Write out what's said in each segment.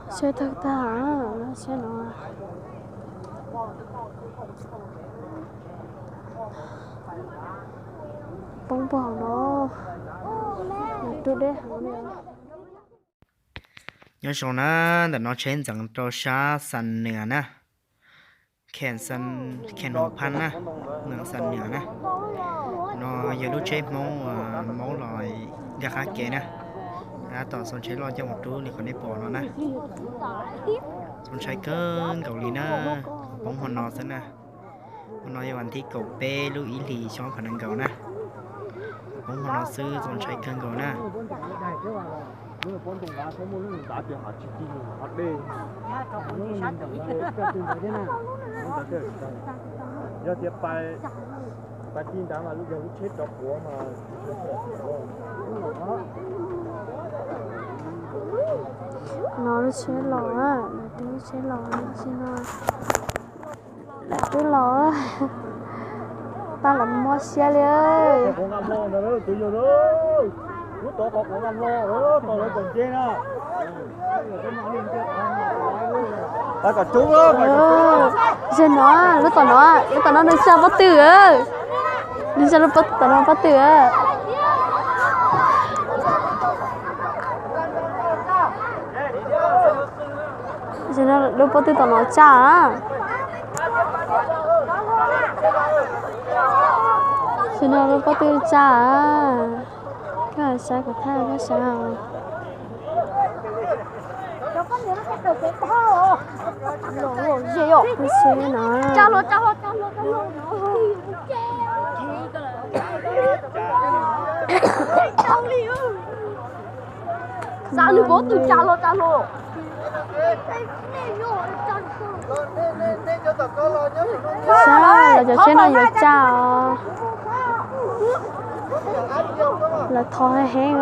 Siab tawg tag, siab no poob puag hauv no, rub deb heev li. Nyob zoo na, ntawm no tsheb ntxeev rau sab Xam Nuas na, Khees Hoo Phab na, ntxeev Xam Nuas na. No yog lub tsheb Hmoob, Hmoob los nkag qab kev na. Tab tom txaus ntshai loj coj mus rub li qhov nej pom no na. Txaus ntshai kawg nkaus li na. Poob hmo no xwb na. Hmo no yog vas thib kaum peb lub ib hlis xyoo ob phav nees nkaum na. Poob hmo no xwb txaus ntshai kawg nkaus na. Yog tias pais, pais ti ntawd mas yog lub tsheb rov quav mas. No lub tsheb los, lawv twb lub tsheb los, lawv twb los, pab lawv mob siab li. Zaum no, lub tom no, lub tom no nws tsa pob tw, nws tsa lub tom no pob tw. Zaum no lub pob tw tom no tsa. Zaum no lub pob tw tsa. Koj saib kuv thaij koj saib. Lub tsheb no, xav nws pob tw tsa los tsa los. Saib los cov tsheb no yuav tsa os. Lawv thov heev heev.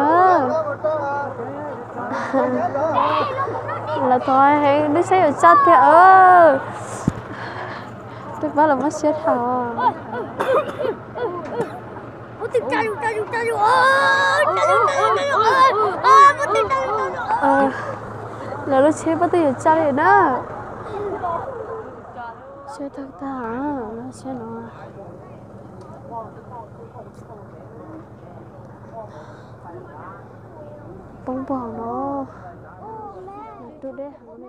Lawv thov heev heev, lub tsheb yuav tsa tiag. Twb pab lawv mob siab dhau. Lawv lub tsheb pob tw yuav tsa li na. Siab tawg tag, siab no poob puag hauv no, rub deb heev li.